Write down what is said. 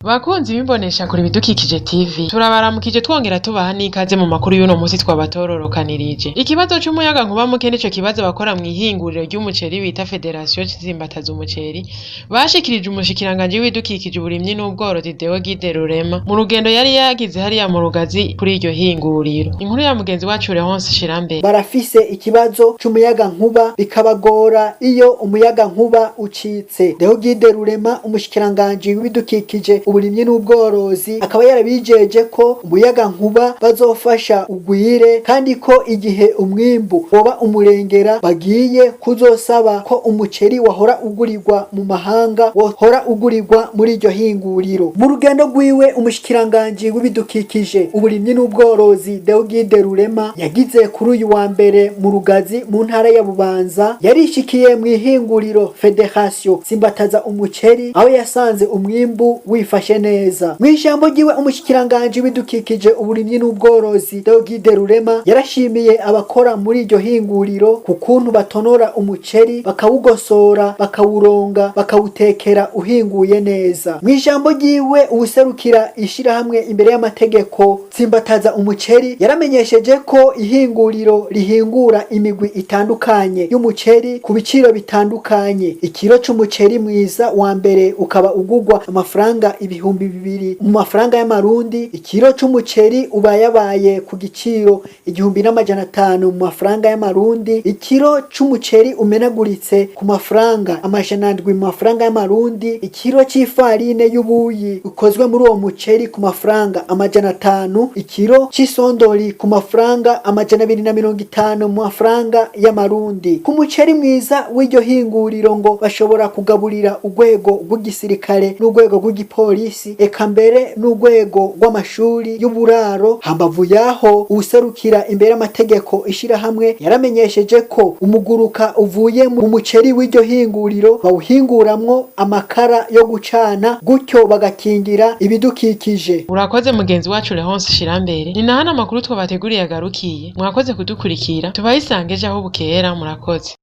Bakunzi b'imboneshakure Ibidukikije TV, turabaramukije twongera tubaha n'ikaze mu makuru y'uno musi twabatororokanirije. Ikibazo c'umuyagankuba muke nico kibazo abakora mw'ihinguriro ry'umuceri bita Federasiyo Tsimbataza Umuceri bashikirije umushikiranganji w'ibidukikije, uburimyi n'ubworozi Deo Guide Rurema mu rugendo yari yagize hariya mu Rugazi kuri iryo hinguriro. Inkuru ya mugenzi wacu Leonce Shirambere. Barafise ikibazo c'umuyagankuba, bikabagora iyo umuyagankuba ucitse. Deo Guide Rurema, umushikiranganji w'ibidukikije, uburimyi n'ubworozi, akaba yarabijeje ko umuyagankuba bazofasha ugwire, kandi ko igihe umwimbu woba umurengera bagiye kuzosaba ko umuceri wahora ugurirwa mu mahanga wohora ugurirwa muri iryo hinguriro. Mu rugendo rwiwe, umushikiranganji w'ibidukikije, uburimyi n'ubworozi Deo Guide Rurema yagize kuri uyu wa mbere mu Rugazi mu ntara ya Bubanza, yarishikiye mu ihinguriro Federation Simbataza Umuceri, aho yasanze umwimbu wifashe neza. Mu ijambo ryiwe, umushikiranganji w'ibidukikije, uburimyi n'ubworozi Deo Guide Rurema yarashimiye abakora muri iryo hinguriro ku kuntu batonora umuceri, bakawugosora, bakawuronga, bakawutekera uhinguye neza. Mu ijambo ryiwe, uwuserukira ishirahamwe imbere y'amategeko Tsimbataza Umuceri yaramenyesheje ko ihinguriro rihingura imigwi itandukanye y'umuceri ku biciro bitandukanye. Ikiro c'umuceri mwiza wa mbere ukaba ugurwa amafaranga 2000 mu mafaranga y'amarundi, ikiro c'umuceri ubayabaye ku giciro 1500 mu mafaranga y'amarundi, ikiro c'umuceri umenaguritse ku mafaranga 700 mu mafaranga y'amarundi, ikiro c'ifarine y'ubuyi ukozwe muri uwo muceri ku mafaranga 500, ikiro c'isondori ku mafaranga 250 mu mafaranga y'amarundi. Ku muceri mwiza w'iryo hinguriro, ngo bashobora kugaburira urwego rw'igisirikare n'urwego rw'igipolisi, eka mbere n'urwego rw'amashuri y'uburaro. Hambavu yaho, uwuserukira imbere y'amategeko ishirahamwe yaramenyesheje ko umuguruka uvuye mu muceri w'iryo hinguriro bawuhinguramwo amakara yo gucana, gutyo bagakingira ibidukikije. Urakoze mugenzi wacu Leonce Shirambere. Ni na hano amakuru twabateguriye agarukiye. Mwakoze kudukurikira, tubahe isange ejo aho bukera. Murakoze.